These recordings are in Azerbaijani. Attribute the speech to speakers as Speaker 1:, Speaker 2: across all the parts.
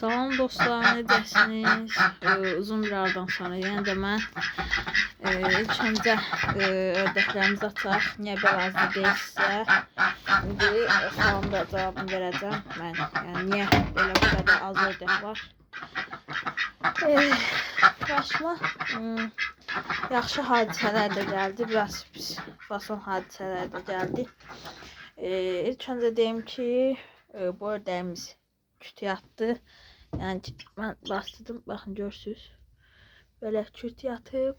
Speaker 1: Salam dostlar, necəsiniz? Uzun bir aradan sonra yenə də mən ilk öncə ördəklərimizi açaq. Niyə belə azdı deyirsə, indi sualın da cavabını verəcəm mən. Yəni niyə belə bu qədər az ördək var? Başıma yaxşı hadisələr də gəldi, biraz pis fason hadisələr də gəldi. İlk öncə deyim ki, bu ördəyimiz küt yatdı. Yəni mən bastırdım, baxın görürsünüz. Belə küt yatıb.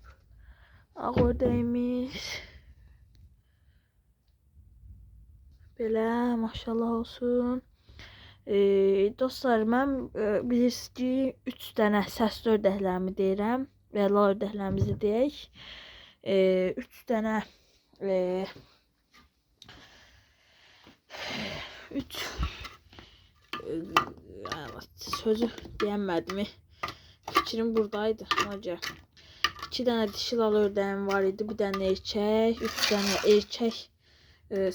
Speaker 1: Ağ ördəyimiz. Belə maşallah olsun. Dostlar, mən bilirsiniz ki, 3 dənə səsli ördəklərimi deyirəm və lal ördəklərimizi deyək. 3 dənə 3 sözü deyəmədim. Fikrim buradaydı. Ona görə 2 dənə dişi lal ördəyim var idi, bir dənə erkək, 3 dənə erkək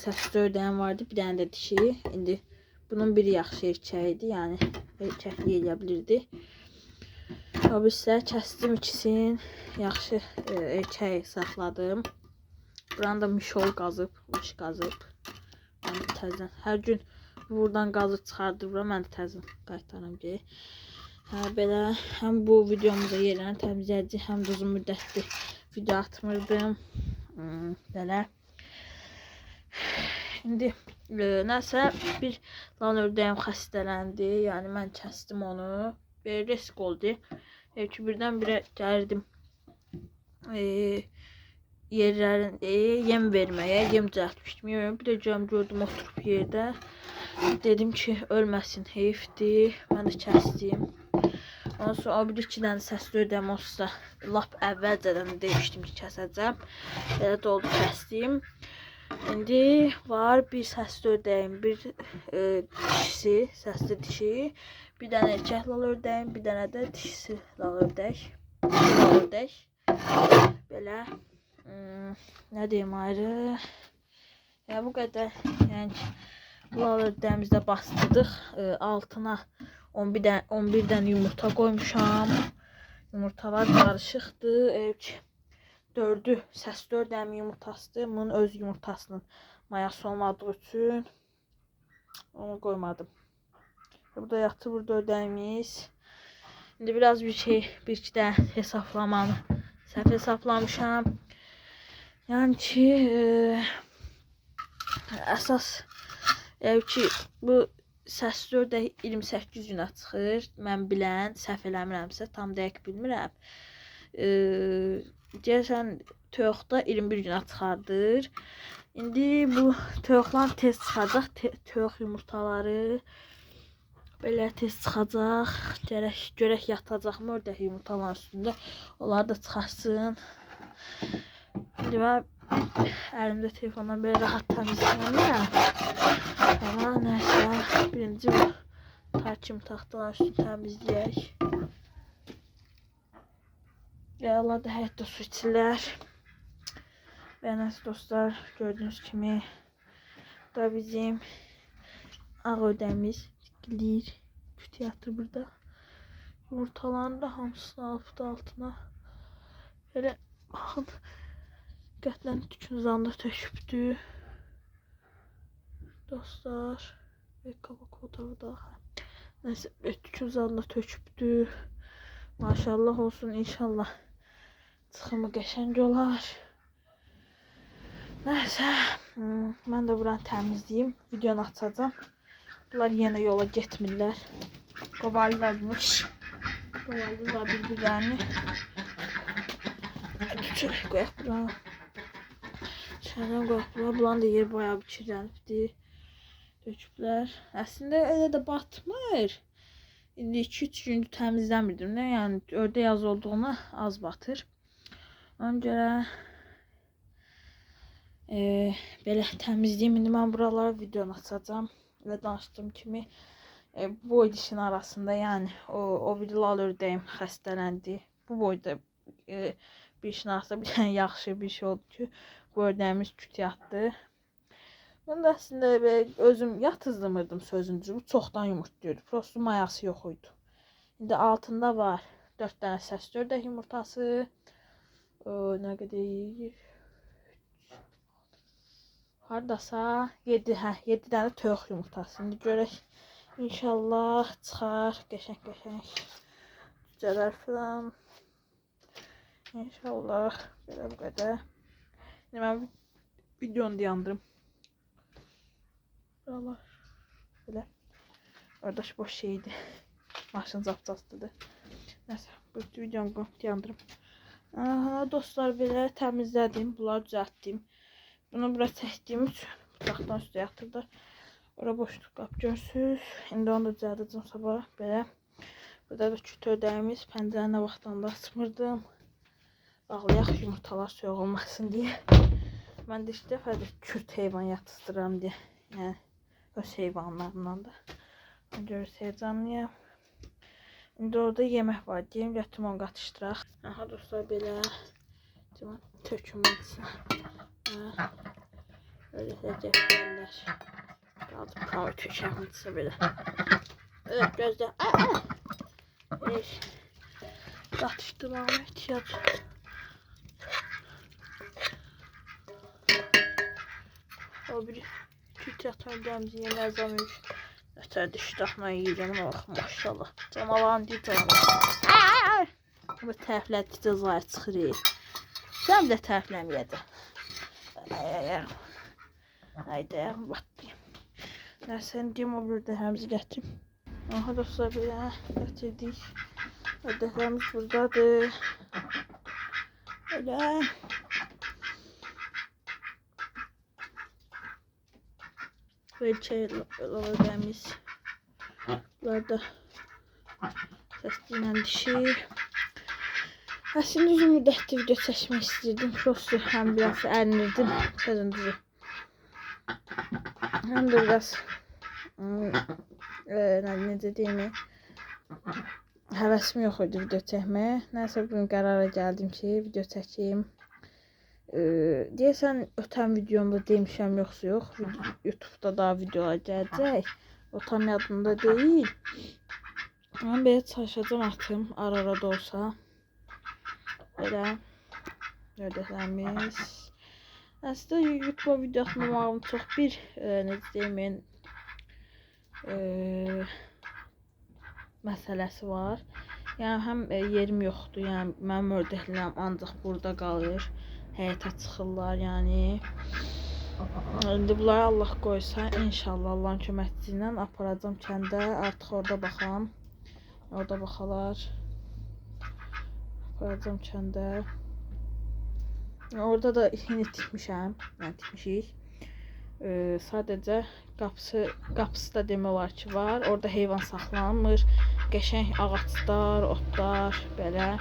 Speaker 1: səsli ördəyim vardı, bir dənə də dişi. İndi bunun biri yaxşı erkək idi, yəni erkəklik eləyə bilirdi. O birisi kəsdim ikisini, yaxşı erkək saxladım. Buranı da mişol qazıb, mış qazıb. Mən təzədən hər gün buradan qazı çıxardır bura, mən də təzədən qaytarım ki. Hə, belə həm bu videomuza yerlərini təmizləyəcəyik, həm də uzun müddətli video atmırdım. Belə. İndi nəsə bir lan ördəyim xəstələndi. Yəni mən kəsdim onu. Bir risk oldu. Ki birdən-birə gəlirdim yerlərin yem verməyə, yem düzəltmişdim. Bir də gördüm oturub yerdə. Dedim ki, ölməsin, heyifdir. Mən də kəsdim. Ondan sonra o bir iki dənə səsli ördəyim olsa lap əvvəlcədən demişdim ki, kəsəcəm. Belə də oldu, kəsdim. İndi var bir səsli ördəyim, bir dişisi, səsli dişi, bir dənə erkək lal ördəyim, bir dənə də dişisi lal ördək. Lal ördək. Belə nə deyim ayrı. Ya bu qədər. Yəni bu lal ördəyimizi də bastırdıq. Altına 11 dənə yumurta qoymuşam. Yumurtalar qarışıqdır. 4-ü səsli ördəyimin yumurtasıdır. Bunun öz yumurtasının mayası olmadığı üçün onu qoymadım. Burada yatır burada ördəyimiz. İndi biraz bir şey, bir iki dənə hesaplamanı səhv hesaplamışam. Yəni ki, əsas ki, bu səsli ördək 28 günə çıxır. Mən bilən, səhv eləmirəmsə, tam dəqiq bilmirəm. Deyəsən, toyuqda 21 günə çıxardır. İndi bu toyuqlar tez çıxacaq. Toyuq yumurtaları belə tez çıxacaq. Görək yatacaqmı ördək yumurtaların üstündə. Onlar da çıxarsın. İndi mən əlimdə telefondan belə rahat təmizləyirəm. Amma nəsə, birinci bu tarkim taxtaların üstünü təmizləyək. Onlar da həyətdə su içirlər. Və nəsə dostlar, gördüyünüz kimi da bizim ağ ördəyimiz tikilir. Kütü yatır burada. Yumurtalarını da hamısını alıbdı altına. Belə baxın, qətlən tükün uzanında tökübdü. Dostlar, qabaq o da. Nəsə, tükün uzanında tökübdü. Maşallah olsun, inşallah çıxımı qəşəng olar. Nəsə, mən də buranı təmizləyim, videonu açacağam. Bunlar yenə yola getmirlər. Qovarlılar bunu. Qovarlılar bir-birlərini. Çörək qoyaq bura. Çörək qoyaq bura. Buranın da yer bayağı bir kirlənibdir. Töküblər. Əslində elə də batmır. İndi 2-3 gündür təmizləmirdim. Nə? Yəni ördək az olduğuna az batır. Ona görə belə təmizləyim. İndi mən buralara videonu açacağam. Və danışdığım kimi bu boyda işin arasında, yəni o bir lal ördəyim xəstələndi. Bu boyda bir işin arasında bir dənə yaxşı bir şey oldu ki, bu ördəyimiz küt yatdı. Bunu da əslində belə özüm yatızdırmırdım sözün düzü. Bu çoxdan yumurtlayırdı. Prosto mayası yox idi. İndi altında var 4 dənə səsli ördək yumurtası. Nə qədər yeyir? Hardasa 7, hə, 7 dənə toyuq yumurtası. İndi görək inşallah çıxar qəşəng-qəşəng cücələr filan. İnşallah belə bu qədər. İndi mən videonu dayandırım. Buralar belə. Orada boş şeydi. Maşın zapçastıdır. Nəsə, bu videomu dayandırım. Aha, dostlar, belə təmizlədim. Bunları düzəltdim. Bunu bura çəkdiyim üçün bıçaqdan üstə yatırdı. Ora boşluq qap görsünüz. İndi onu da düzəldəcəm sabah. Belə. Burada da küt ördəyimiz. Pəncərəni nə vaxtdan da açmırdım. Bağlayaq yumurtalar soyuq olmasın deyə. Mən də ilk dəfədir kürt heyvan yatışdıram deyə. Yəni öz heyvanlarımdan da. Ona görə heyecanlıyam. İndi orada yemək var. Deyim, gətirim onu qatışdıraq. Aha dostlar, belə töküm içinə. Öyle gətirərlər. Qaldı, pamı tökəm içinə belə. Evet, gözlə. Qatışdırmağa ehtiyac. O bir kürt yatan ördəyimizin yeməyi zamış. Nətər iştahla yiyirəm, ona bax, maşallah. Canavarın deyir, canavar. Bu tərəflədikcə zaya çıxır. Sən də tərəfləməyəcək. Ay, ayağım. Ay, ayağım batdı. Nəsə, deyim, o bir ördəklərimizi gətirim. Aha, dostlar, belə gətirdik. Ördəklərimiz buradadır. Belə. Belə ördəyimiz. Bunlar da səsli ilə dişi. Əslində uzun müddətdir video çəkmək istəyirdim. Prosto həm biraz ərinirdim. Sözün düzü. Həm də biraz necə deyim, həvəsim yox idi video çəkməyə. Nəsə bugün qərara gəldim ki, video çəkeyim. Deyəsən ötən videomda demişəm yoxsa yox. YouTube'da daha videolar gələcək. O tam yadımda deyil. Mən belə çalışacağım atım, ara-ara da olsa. Belə ördəklərimiz. Əslində YouTube'a video atmamağım çox bir, necə deyim, məsələsi var. Yəni həm yerim yoxdur, yəni mənim ördəklərim ancaq burada qalır. Həyətə çıxırlar, yəni. İndi bunları Allah qoysa, inşallah Allahın köməkçisi ilə aparacam kəndə. Artıq orada baxam. Orada baxalar. Aparacam kəndə. Orada da yeni tikmişəm. Yəni tikmişik. Sadəcə qapısı da demək olar ki var. Orada heyvan saxlanmır. Qəşəng ağaclar, otlar, belə.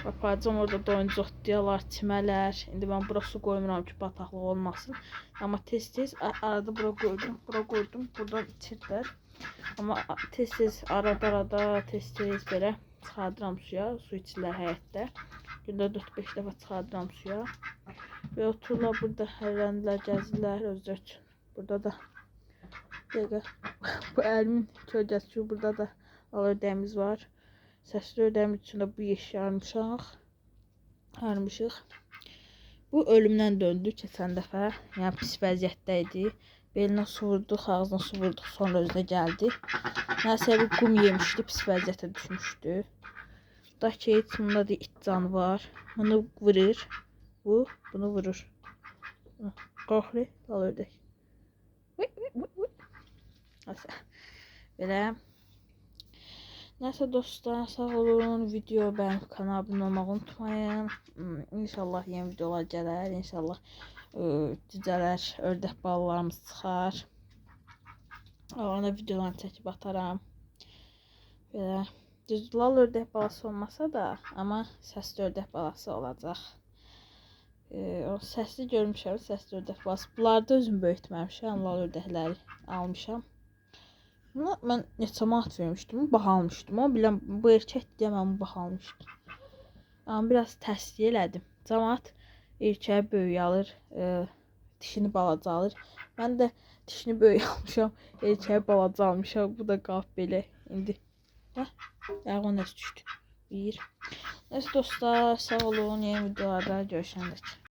Speaker 1: Aparacam orada doyunca otlayalar, çimələr. İndi mən bura su qoymuram ki, bataqlıq olmasın. Amma tez-tez arada bura qoydum, bura qoydum, buradan içirdilər. Amma tez-tez arada tez-tez belə çıxardıram suya. Su içirlər həyətdə. Gündə 4-5 dəfə çıxardıram suya. Və otururlar burada, hərləndilər, gəzirlər özləri üçün. Burada da dəqiqə, bu əlimin kölgəsi ki, burada da al ördəyimiz var. Səsli ördəyimiz üçün də bu yeşiyi armışıq. Bu ölümdən döndü keçən dəfə. Yəni pis vəziyyətdə idi. Belinə su vurduq, ağzına su vurduq, sonra özünə gəldi. Nəsə bir qum yemişdi, pis vəziyyətə düşmüşdü. Da ki, bunda da it canı var. Bunu vurur. Bu, bunu vurur. Qorxulu, lal ördək. Nəsə, belə. Nəsə dostlar, sağ olun. Video bəyənib kanala abunə olmağı unutmayın. İnşallah yeni videolar gələr. İnşallah cücələr, ördək balalarımız çıxar. Ona videolarını çəkib ataram. Belə. Düz, lal ördək balası olmasa da, amma səsli ördək balası olacaq. O səsli görmüşəm, səsli ördək balası. Bunları da özüm böyütməmişəm, lal ördəkləri almışam. Buna mən neçə manat vermişdim, baha almışdım. Amma biləm, bu erkəkdir deyə mən bunu baha almışdım. Amma biraz təsdiq elədim. Camaat erkəyi böyük alır, dişini balaca alır. Mən də dişini böyük almışam, erkəyi balaca almışam. Bu da qalıb belə indi. Hə? Ayağıma nəsə düşdü. Bir. Neyse dostlar, sağ olun. Yeni videolarda görüşəndək.